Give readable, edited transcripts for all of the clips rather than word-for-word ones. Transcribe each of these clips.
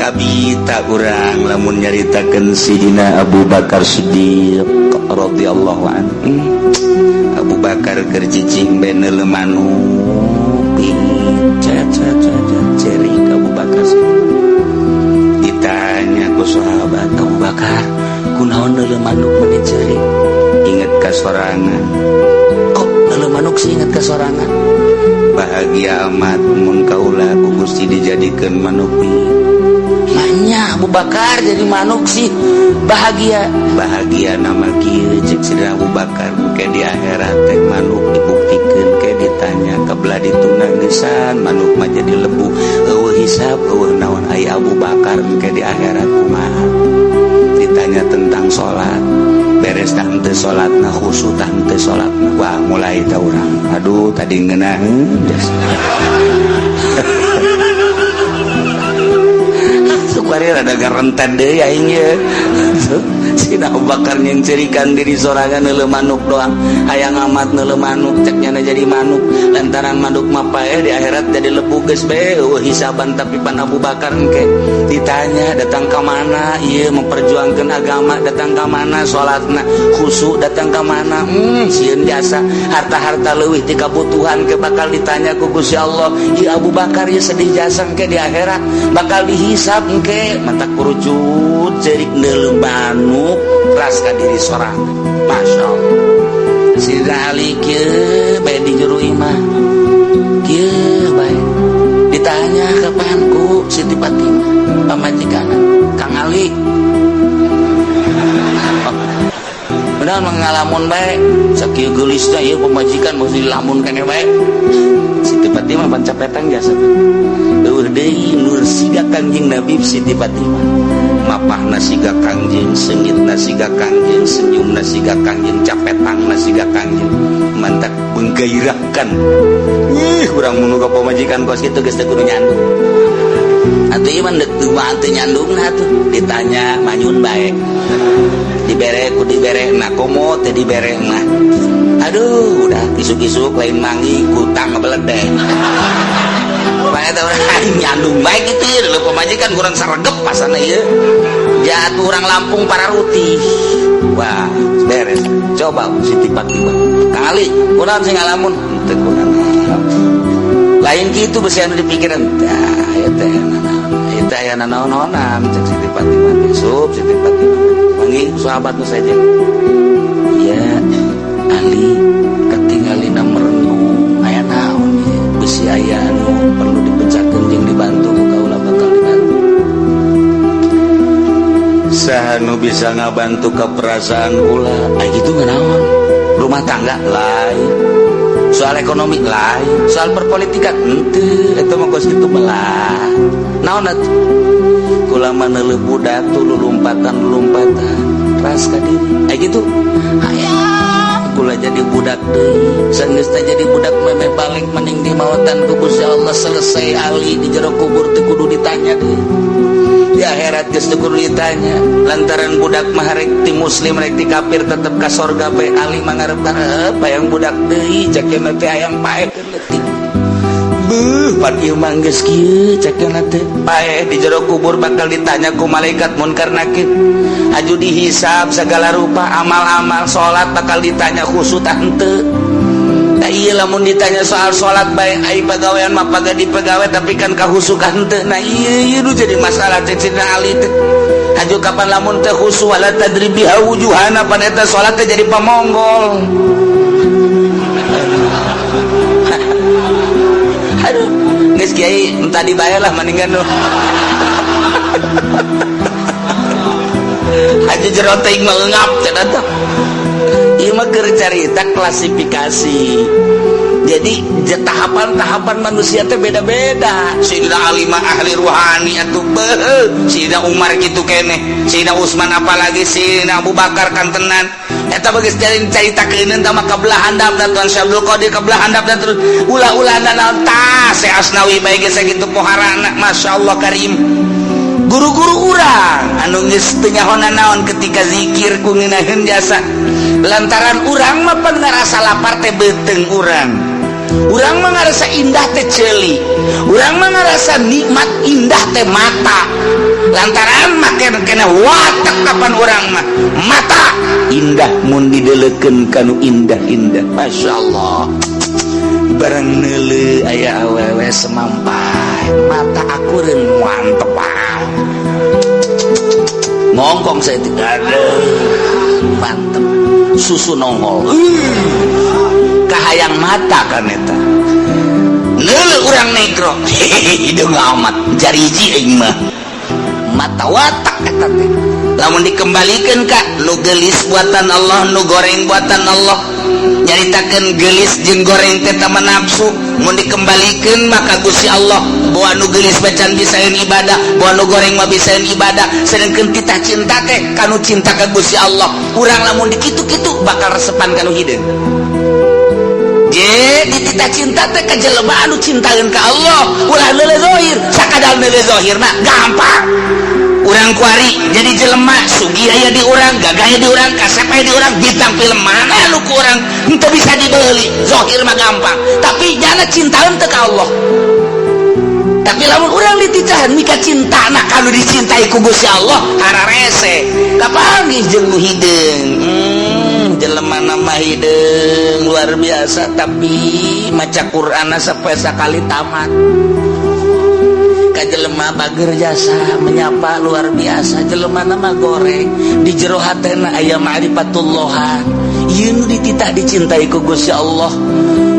Kabita urang lamun nyaritakeun Sidina Abu Bakar Siddiq radhiyallahu anhu. Abu Bakar keur cicing bae neuleuh manuk. Cerik Abu Bakar Siddiq. Ditanya ku sahabat, Abu Bakar, kunaon neuleuh manuk meni cerik? Inget ka sorangan. Kok neuleuh manuk sih inget ka sorangan? Bahagia amat mun kaula ku Gusti dijadikeun manuk. Manya Abu Bakar jadi manuk sih bahagia. Bahagia nama kieu cek Sidina Abu Bakar ke di akhirat teh manuk dibuktikeun ke ditanya kebelah dituna geusan manuk mah jadi lebu eueuh hisab eueuh naon aya Abu Bakar ke di akhirat kumaha. Ditanya tentang salat beres tah henteu salatna khusyuk tah henteu salatna. Wah mulai ta urang aduh tadi ngeunaheun jasa. Kuari rada garenten deui aing ye. Sidina Abu Bakar nyengcerikan diri sorangan neuleuh manuk doang. Hayang amat neuleuh manuk cek nyana jadi manuk. Lantaran manuk mah paeh di akhirat jadi lebu geus bae eueuh hisaban tapi pan Abu Bakar engke ditanya datang ka mana ieu memperjuangkeun agama, datang ka mana salatna khusyuk, datang ka mana sieun jasa harta-harta leuwih ti kabutuhan ke bakal ditanya ku Gusti Allah. Ieu Abu Bakar ieu sedih jasa engke di akhirat bakal dihisab engke mata kurucut cerik neuleuh manuk ras ka diri sorangan. Masya Allah Sidina Ali kieu bae di jero imah kieu bae ditanya kapan ku Siti Fatimah pamajikanna Kang Ali benar mengalamun bae sakieu geulisna ieu pamajikan mesti dilamun keneh bae. Siti Fatimah pancapetan jasa eueuh deui nur siga Kangjeng Nabi Siti Fatimah mapahna siga Kangjeng, seungitna siga Kangjeng, senyumna siga Kangjeng, capetangna siga Kangjeng, mantak menggairahkan. Ih urang mun ka pamajikan kos kitu geus teu kudu nyandung. Atuh ieu mah deuk teu mah teu nyandungna atuh ditanya manyun bae. Dibere ku dibere na komo teu dibere mah. Aduh udah isuk-isuk lain mangi kutang ngebeledek. Bae teh urang nyandung bae kitu ieu leuh pamajikan kurang saregep pasana ieu. Jatuh urang Lampung para rutih. Wah, beres. Coba Siti Fatimah. Kang Ali, kunaon sing ngalamun? Henteu kunaon. Lain kitu besi anu dipikiran. Tah, ieu teh nanaon. Ieu teh aya nanaon-naonan cek Siti Fatimah. Sup Siti Fatimah. Manggih sahabat nu saja. Iya, Ali ketinggalina merenung aya naon ieu? Besi aya anu perlu dipecahkeun jeung dibantu ku kaula bakal dibantu. Saha nu bisa ngabantu ka perasaan kula? Ai kitu nganaon? Rumah tangga lain, soal ekonomi lain, soal perpolitikan henteu, eta mah kos kitu melah. Naon atuh? Kula mah neuleuh budak tuh lulumpatan-lulumpatan ras ka diri. Ai kitu hayang kula jadi budak deui. Sanggeus teh jadi budak memeh balik mending dimautan ku Gusti Allah selesai ali di jero kubur teu kudu ditanya deui. Di akhirat geus teu kudu ditanya lantaran budak mah rek ti muslim rek ti kafir tetep ka sorga bae. Ali mah ngarep-ngarep hayang budak deui cek teh hayang paeh keur leutik. Beuh pan ieu mah geus kieu cek teh paeh di jero kubur bakal ditanya ku malaikat munkar nakir. Aju dihisab segala rupa amal-amal salat bakal ditanya khusyuk tah henteu. Tah ieu lamun ditanya soal salat bae ai pagawean mah paga dipegawe tapi kan kahusukan henteu. Nah ieu ieu nu jadi masalah cek Sidina Ali teh. Aju kapan lamun teh khusyuk wala tadribiha wujuhana pan eta salat teh jadi pamonggol. Aduh, geus kiai entah dibayar lah mendingan nu. Haji jero teh mengap cenah teh. Ieu mah keur carita klasifikasi. Jadi tahapan-tahapan manusia teh beda-beda. Sidina Ali mah ahli ruhani atuh beuh, Sidina Umar kitu keneh, Sidina Utsman apalagi Sidina Abu Bakar kantenan. Eta geus caritakeun tah mah kabelah handapna Tuan Syekh Abdul Qadir kabelah handapna terus ulah-ulah naon tah Syekh Asnawi bae geus sakitu poharana masyaallah karim. Guru-guru urang anu geus teu nyahonan naon ketika zikir ku ngeunaheun jasa. Lantaran urang mah pan ngarasa lapar teh beuteung urang. Urang mah ngarasa indah teh ceuli, urang mah ngarasa nikmat indah teh mata, lantaran make kena watak. Kapan urang mah mata indah mun didelekeun kanu indah-indah. Masya Allah, bareng neuleu aya awewe semampai, mata akureun, mantep ngongkong saya tidak ada, mantep susu nongol, kahayang mata kan eta. Neuleu urang negro, hideung amat, jariji aing mah, mata watak eta teh. Lamun dikembalikan ka nu gelis buatan Allah, nu goreng buatan Allah, nyaritakeun gelis jeung goreng teh tama nafsu. Mun dikembalikan maka Gusti Allah bahwa nu gelis bacan bisaeun ibadah, bahwa nu goreng mah bisaeun ibadah, sedangkan titah cinta teh kanu cinta ka Gusti Allah. Urang lamun dikitu-kitu bakal resepan kanu hideung. Je dititah cinta teh ka jelema anu cintaeun ka Allah, ulah neuleu zahir. Sakadar neuleu zahirna gampang. Urang kuari jadi jelema sugih aya di urang, gagah aya di urang, kasep aya di urang, bintang film mana nu ku urang henteu bisa dibeli. Zahir mah gampang, tapi jana cintaeun teu ka Allah. Tapi lamun urang dititahan mika cinta na kanu dicintai ku Gusti Allah, hararese kapanggih jeung nu hideung. Jelema nama hideung luar biasa, tapi maca Quran sampai sakali tamat. Ka jelema bager jasa menyapa luar biasa, jelema nama goreng, di jero hatena aya ma'rifatullah. Ieu nu dititah dicintai ku Gusti Allah.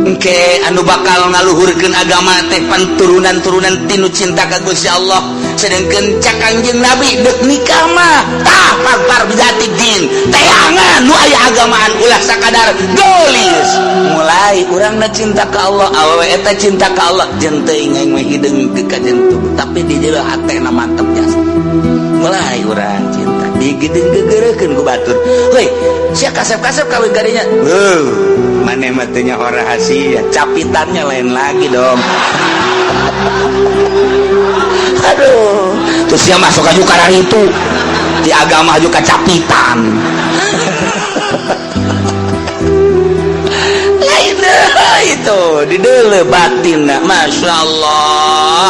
Engke anu bakal ngaluhurkeun agama teh pan turunan-turunan tinu cinta ka Gusti Allah. Sedangkan cak Kangjeng Nabi, dek nikah mah tah fadzfar bidzatid din, teangan nu aya agamaan, ulah sakadar gelis. Mulai urang na cinta ka Allah, awewe eta cinta ka Allah, jeung teuing aing mah hideung ke kajentu, tapi di jero hatena mantep jasa. Mulai urang cinta digedeng gegereukeun ku batur, "Heuy sia, kasep-kasep kawin kadinya." Heuh, maneh mah teu nyaho rahasia, capitannya lain lagi dong. Aduh, terus dia masuk aja karena itu di agama juga capitan lain itu di dele batin. Masya Allah.